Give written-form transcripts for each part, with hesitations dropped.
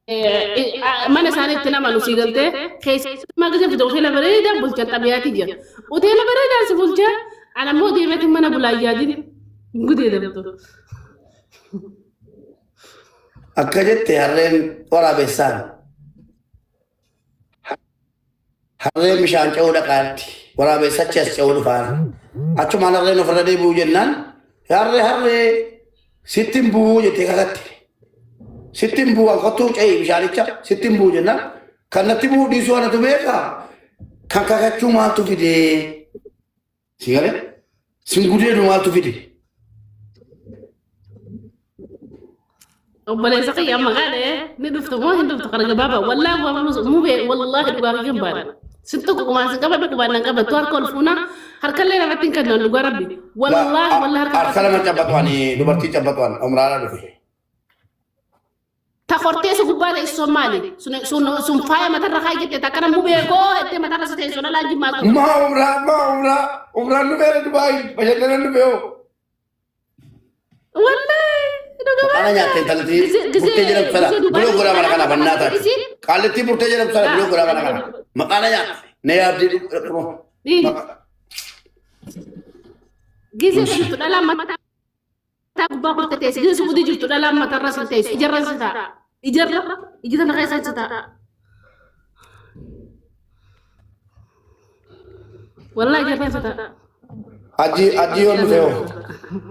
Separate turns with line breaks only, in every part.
Mana isaaniitti nama nu sii galtee keessumaa gisee fide hoteela bareedaa bulchan xabiyaati jira. Hoteela bareedaa si bulchaa ana immoo deemeetiin mana bulaa yaadin gudeedamtu.
Akka jette harreen waraabessaan. Harreen bishaan ce'uu dhaqaatti. Waraabessachi as ce'uu dhufaan. Achumaan harreen ofirra deebi'uu jennaan harree harree sitti hin bu'uu jettee kakatte. Sitti hin bu'u kottuu ce'i bishaanicha sitti hin bu'u jennaan kan natti bu'uu dhiisuu anatu beekaa kan kakachuu maaltu fidee? Si galee? Sin gudeedu maaltu fide?
Obboleessa kiyya amma gaadhe ni dhuftu moo hin dhuftu kana gabaabaa wallaahi waan mubee wallaahi dhugaa kiyya hin baane. Sin tokko qubaan sin qabadhu qubaan nan qabattu harka ol fuuna harkallee namatti hin kennan dhugaa rabbi. Wallaahi wallaahi harka
Harka lama cabbatu ani dubartii cabbatu ani umraadhaa dhufe.
Ta kortee si gubbaa teessu sun maali? Sun faaya matarra kaayyette ta akkana mubee koo jettee matarra si teessu dhalaan jimmaa sun.
Maa umraa maa umraa umraan dhufeera Dubaay bashannanan dhufe hoo.
Wallaahi dhuga
Maqaana nyaatte intalatti burtee jedhamtu sana
gisee Dubaay
buloo godhaa mana kana bannaa taate.
Isiin
Qaallittii burtee jedhamtu sana buloo godhaa mana kana. Maqaana nyaatte na yaabdee dhufuu.
Gisee jirtu dhalaan mataa gubbaa kortee teessi. Gisee su'uudii jirtu dhalaan matarra si teessu. Ijarra si ta'a. Ijarra ija tana keessa si ta'a. Wallaahi ijarra si ta'a.
Hajji hajji yoon dhufe hoo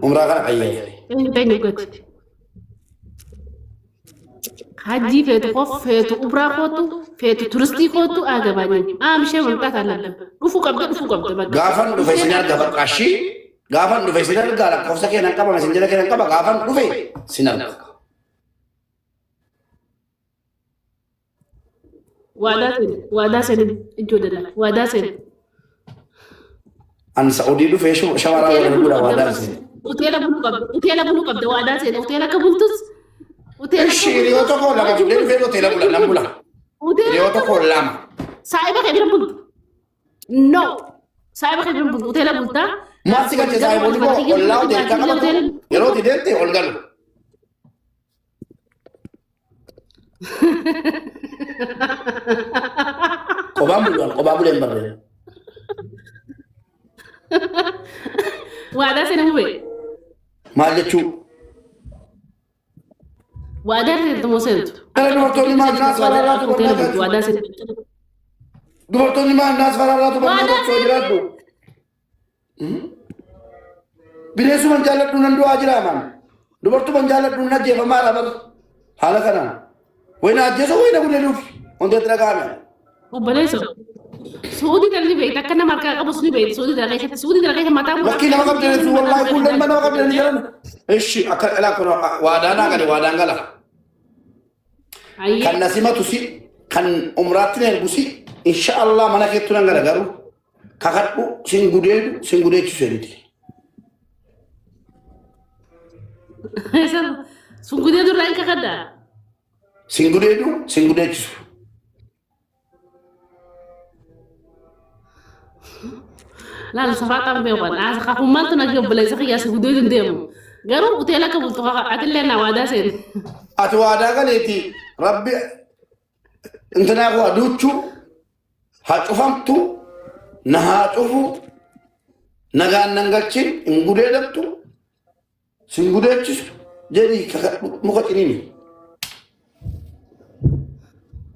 umraa kana qayyee.
Eenyu eenyu gati. Hajjii feetu qof feetu umraa kootu feetu turistii kootu aagabaanii. Aamishee mamxaat allabba. Dhufuu qabda dhufuu qabda bakka.
Gaafan dhufe isin arga bakka ashii. Gaafan dhufe isin arga lakkoofsa kee nan qaba messenjera kee nan qaba gaafan dhufe sin arga.
Waadaa seeni waadaa seeni ijoo dala waadaa seeni.
An Sa'udii dhufee shawaraa
Hoteela
wal
buluu
godha
qabda
waadaa
ammas.
isin.
Hoteela buluu qabda hoteela buluu qabda waadaa seeni hoteela akka bultus hoteela akka
Ishi hiriyoota
bultus
koo lama
wajjin
fuudhee
bultu
dhufee hoteela bula
wajjin
nan
bultu
bula.
hoteela
Hiriyoota
akka
koo
bultu
lama.
saahiba kee bira bultu no saahiba kee bira bultu hoteela bultaa
Maal si galche
garuu
saahiboonni
mana
koo
kiyya
ollaa
bultu
hoteelichaa
jaartii
qabatu
hoteela
yeroo itti deemte ol galu. Qobaan bulu qobaa bulee hin barree.
Waadaa seena mubee.
Maal jechuu?
Waadaa seentu moo seentu?
Kana dubartoonni maal naas faraarraa
Waadaa hoteela bultu
tuban
waadaa seentu.
Dubartoonni maal naas faraarraa tuban
Waadaa
osoo jiraadhu. Bineensuma hin jaalladhu nan du'aa jira amaan. Dubartuma hin jaalladhu nan ajjeefamaa dha bar. Haala kanaan. Wayna ajjeesuu wayna gudeeduuf wanti itti dhaga'ame.
Obboleessa. Suudii dhala ni beekta akka nama harkaa qabus ni beekta suudii dhala keessatti suudii dhala keessa mataa
Lakkii nama qabdanii wallaahi kun ilma nama qabdanii jiran. Ishi akka ilaa kun waadaa naa gale waadaan gala.
Ayyee.
Kan na simatu si kan umraatti na ergu si insha Allah mana keettu nan gala garuu kakadhu sin gudeedu sin gudeechisu jedhiti.
Sun gudeedu irraa hin kakaddaa.
Sin gudeedu sin gudeechisu.
Laal safaa kan beekan. As kakummaan tun akka obboleessa kiyyaa si gudeedu hin deemu. Garuu hoteela akka bultu atillee na waadaa seeni.
Ati waadaa galeeti rabbi intinaa koo aduuchuu haa cufamtu na haa cufu nagaan nan galchin hin gudeedamtu sin gudeechisu jedhii kakadhu muka ciniini.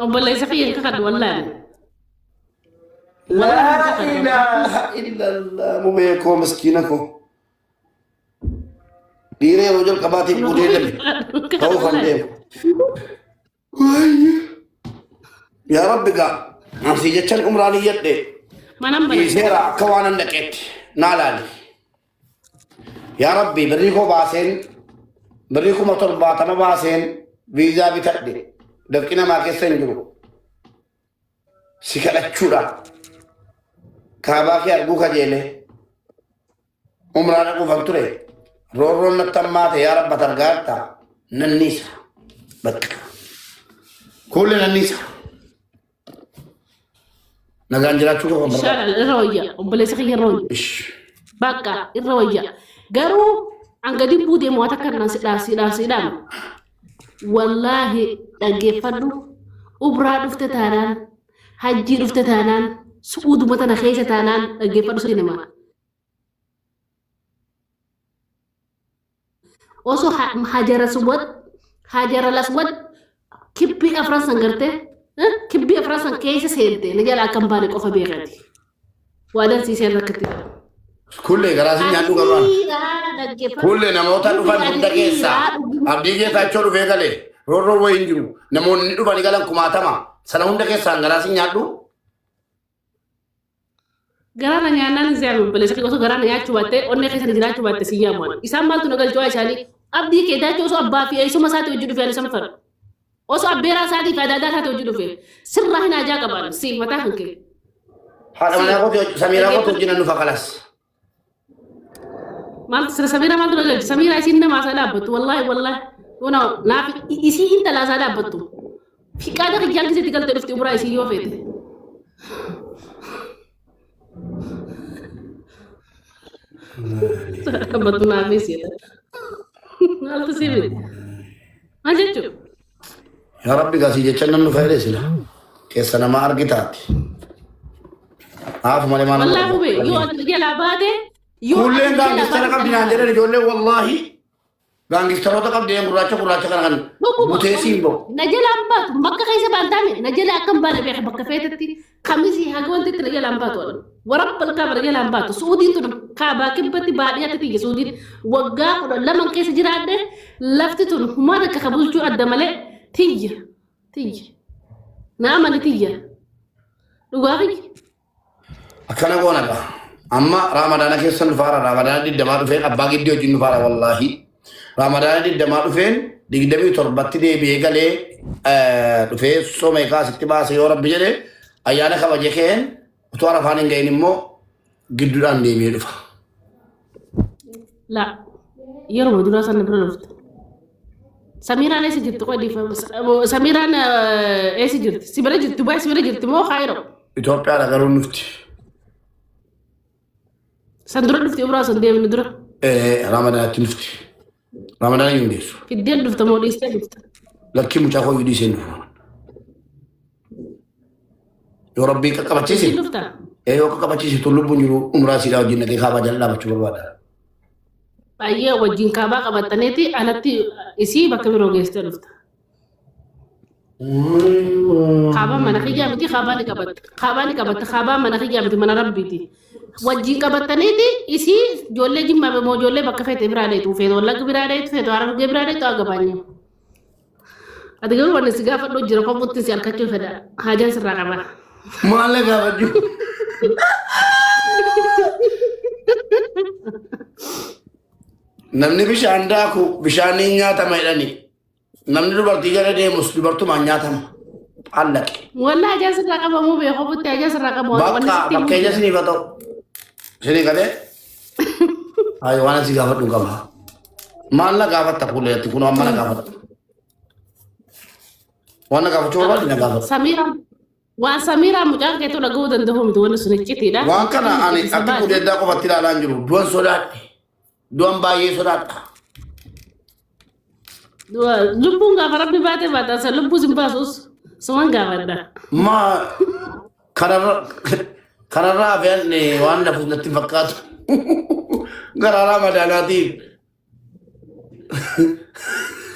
Obboleessa kiyya hin kakadhu wallaahi.
Laa ilaaha illallah mubee koo miskiina koo. Dhiira yeroo jalqabaatiif gudeedame ta'uu kan deemu. Yaa Rabbi gaa ansii jechan umraan iyyadhe
Manan bana.
dhiiseera akka waan an dhaqeetti naa laali. Yaa Rabbi birrii koo baaseen birrii 70,000 baaseen viizaa bitadhe dafqi namaa keessa hin jiru. Si kadhachuudha. Kaabaa kee arguu kajeelee. Umraa dhaquufan ture. Roorroon natti hammaate yaa rabba targaarta nanniisa. Bakka. Kuullee nanniisa. Nagaan jiraachuu qofa barbaada.
Inshallah irra wayya obboleessa kiyya irra wayya.
Ish.
Bakka irra wayya. Garuu an gadi buutee mo'ata akka naan si dhaam si dhaam si dhaam. Wallaahi dhaggeeffadhu. Umraa dhufte taanaan, hajjii dhufte taanaan, su'uuduma tana keessa taanaan dhaggeeffadhu sin hima. Osoo hajara suwad hajara laswad kibbii afran san gartee kibbii afran san keessa seente na jala akka hin baane qofa beekati. Waadaan sii seen rakkatti.
Kullee garaa si nyaadhu garuu. Kullee namoota dhufan hunda keessaa Abdii Geetaachoo dhufee gale roorroo wayii hin jiru. Namoonni dhufanii galan kumaatama. Sana hunda keessaan garaa si nyaadhu.
Garaa na nyaannaan hin se'amu obboleessa osoo garaa na nyaachuu baattee onnee keessa na jiraachuu baatte si yaamu ani. Isaan maaltu na galchu waa isaanii Abdii Geetaachoo osoo abbaa fi eessuma isaati hojii dhufee ani san fedhu. Osoo abbeeraa isaatii fi adaadaa isaati hojii dhufe sirraa hin haajaa qaban si mataa kan kee.
Haadha manaa kooti Samiiraa kooti wajjin nan dhufa kalas.
Maaltu sira Samiiraa maaltu na galche Samiiraa isiin nama isaa dhaabbattu wallaahi wallaahi yoona naaf isii intala isaa dhaabbattu. Fiqaada kiyyaan keessatti galte dhufti umraa isii yoo feete. Dhaabbattu naaf isii. Maaltu sii miti? Maal jechuudha?
Yaa Rabbi gasii jecha nan dhufa jedhe sila. Keessa namaa argitaati. Haafu malee maal nama
Wallaahi hubee yoo ati jalaa baate yoo ati
Kuulleen
jalaa
gaangistara
baate
qabdi naan jedhan ijoolleen wallaahi gaangistaroota qabdi een gurraacha gurraacha kana kan
Dhuguma.
butee siin ba'u.
Na jalaan baatu bakka keessa baantaame na jala akkam baane beeka bakka feetetti kamisii haga wanti itti na jalaan baatu ani. Warabba alkaaba na jalaan baatu suudiin tun kaabaa kibbatti baadiyyaatti tiyya suudiin waggaa 12 keessa jiraadhe lafti tun humaa takka ka bulchuu adda malee tiyya tiyya na amani tiyya dhugaa kiyya.
Akkana goona gaa. Amma Raamadaana keessan dhufaara. Raamadaana 20 dhufeen abbaa giddii wajjin dhufaara wallaahi. Raamadaana 20 dhufeen 27tti deebi'ee galee dhufee sooma eegaa asitti baase yoo rabbi jedhe ayyaana kabaje keen utuu arafaan hin ga'in immoo gidduudhaan deebi'ee dhufa.
La yeroo duraa sana bira dhufte. Samiiraan eessa jirti qoy dhiifama. Samiiraan eessa jirti? Si bira jirti Dubaay si bira jirti moo Kaayiroo?
Itoophiyaadha garuu nufti.
San dura dhufti umraa san deemni dura.
Ramadaanatti nufti. Ramadaan hin geessu.
Fiddeen dhufta moo dhiistee dhufta?
Lakkii mucaa koo dhiisee hin dhufu. Yoo rabbii qaqqabachiise.
Dhiistee dhufta?
Yoo qaqqabachiise tun lubbuun jiru umraa siidhaa wajjin dhaqee kaabaa jala dhaabachuu barbaada.
Baay'ee wajjin kaabaa qabattaniiti alatti isii bakka biroo geessitee dhufta. Kaabaa mana kiyyaa miti kaabaa ni qabatta. Kaabaa ni qabatta. Kaabaa mana kiyyaa miti mana rabbiiti. Wajjin qabattaniiti isii ijoollee jimmaa moo ijoollee bakka feete biraa dheetu feetu wallagga biraa dheetu feetu harargee biraa dheetu agabaanya. Ati garuu wanni si gaafadhu jira kophutti si harkachuu fedha. Haajaan sirraa qaba.
Maal na gaafadhu? Namni bishaan daaku bishaaniin nyaatama jedhani. Namni dubartii jala deemus dubartumaan nyaatama. Allaqe.
Wallahi haajaan sirraa qaba muu beeku kophutti haajaan sirraa qaba. Wanni
Bakka
sitti himu
fakkeenya
jira.
isiniif haa ta'u. Isinii galee? Ayi waan asii gaafadhu hin qaba. Maal na gaafatta kuulee ati kun amma na gaafatta. Waan na gaafachuu barbaadde na gaafadhu.
Samiiraan waan Samiiraan mucaan keetu dhaga'uu danda'u miti wanni sun iccitiidha.
Waan kana ani akka gudeeddaa qofatti ilaalaa hin jiru. Du'an sodaadhe. Du'an baay'ee sodaadha.
Lubbuun gaafa rabbi baate baata isa lubbuu sin baasus suman gaafadha.
Ma kanarra kanarraa hafeen waan lafus natti hin fakkaatu. Garaaraa madaalaatiin.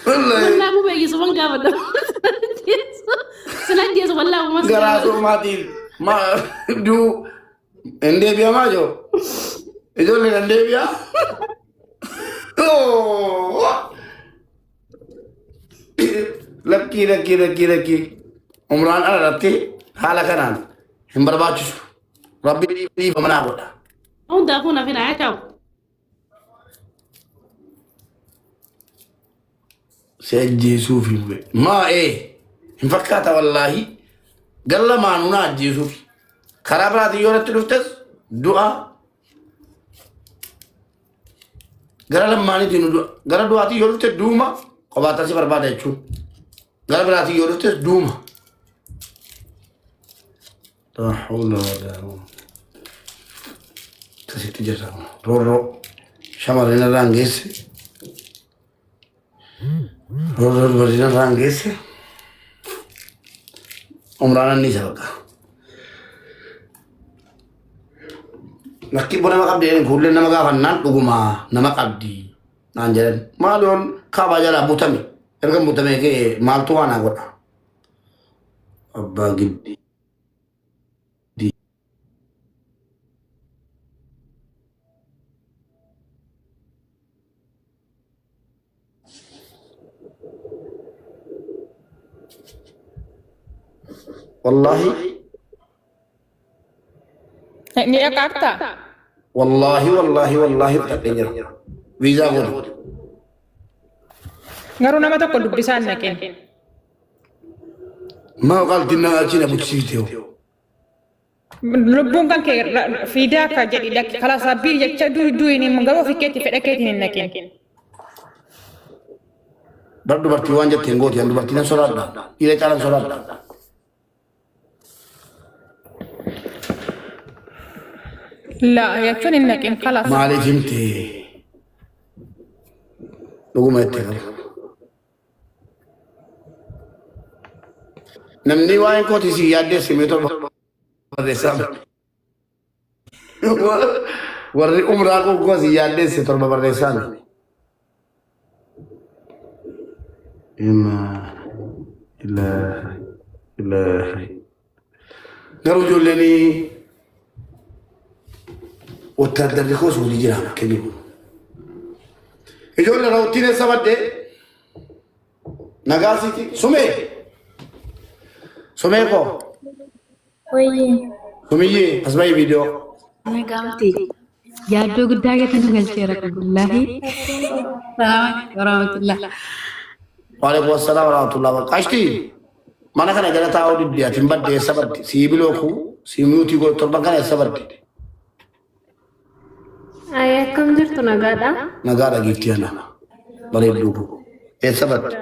Wallahi.
Wallaa mu beeyi suman gaafadha. Sin ajjeesu wallaa umas
Garaa soomaatiin ma duu hin deebi'amaa jiru. Ijoolleen hin deebi'aa. Lakkii lakkii lakkii lakkii. Umraan ala irratti haala kanaan hin barbaachisu. Rabbi dhiifama naa godha.
Hundaafuu nafin haa ta'u.
Si ajjeesuuf hin beeku. Maa ee hin fakkaata wallaahi. Gara lamaanuu na ajjeesuuf. Karaa biraatiin yoo natti dhuftes du'a. Gara lamaaniitiin du'a. Gara du'aatiin yoo dhufte duuma kophaa si barbaada jechuun. Gara biraatiin yoo dhuftes duuma. Laa hawla walaa quwwata. Akkasitti jirra. Roorroo shamarreen irraan geesse. Dubartiin irraan geesse umraan anni isa bakka. Lakki nama qabdi jedhan kuulleen nama gaafannaan dhuguma nama qabdi naan jedhan. Maal yoon kaabaa jalaa butame erga butamee ka'e maaltu waan naa godha. Abbaa giddi. Wallaahi
Ni dhaqaartaa?
wallaahi wallaahi wallaahi fudhadhee jira. Viizaa godhu.
Garuu nama tokko dubbisaa hin naqin.
Maa qaltiin na achi na buchisiifte hoo.
Lubbuun kan kee fiidaa akka jedhi lakki karaa sabbii jecha du'i hin garuu ofii keetti fedha keetiin hin naqin.
Bar dubartii waan jette hin gooti. An dubartii nan sodaadha. Dhiira caalan sodaadha.
Laa jechuun hin naqin kalaas.
Maaliif himte? Dhuguma itti qaba. Namni waa'een kootii si yaaddeesse mee torba barreessaa. Warri umraa koo si yaaddeesse torba barreessaan. Inna ilaahi ilaahi. Garuu ijoolleen wattaaddarri koos walii jira bakkee jiru. Ijoollee raawwattiin eessa baddee? Nagaa siiti. Sumee. Sumee koo.
Wayye.
Sumiyyee as bahi viidiyoo.
Nagaa miti. Yaaddoo guddaa keessa nu galcheera kun wallaahi. Salaam alaikum warahmatullah.
Waalaikum assalam warahmatullahi wabarakatuh. Qashti mana kana jala taa'uu didde ati hin badde eessa badde? Sii bilooku sii miyuutii godhu torban kana eessa badde?
Ay, akkam jirtu nagaadha?
Nagaadha giiftii ana. Bareedduu koo. Eessa badde?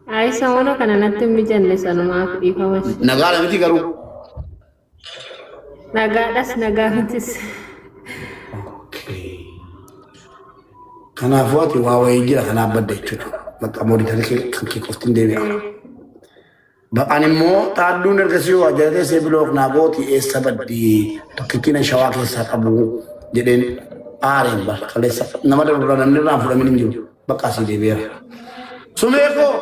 Ay, samoona kana natti hin mijanne sanumaaf dhiifamas.
Nagaadha miti garuu.
Nagaadhas nagaa mitis.
Kanaafuu ati waa wayii jira kanaaf badde jechuudha. Bakka mooditari kan kee qofti hin deebi'a. Ani immoo taadduun ergasii waa jala teessee bilook naa gooti eessa baddi tokkittiin shawaa keessaa qabu jedheen aareen bara kaleessa nama darbura namni irraan fudhamin hin jiru bakka asii deebi'eera. Sumee koo!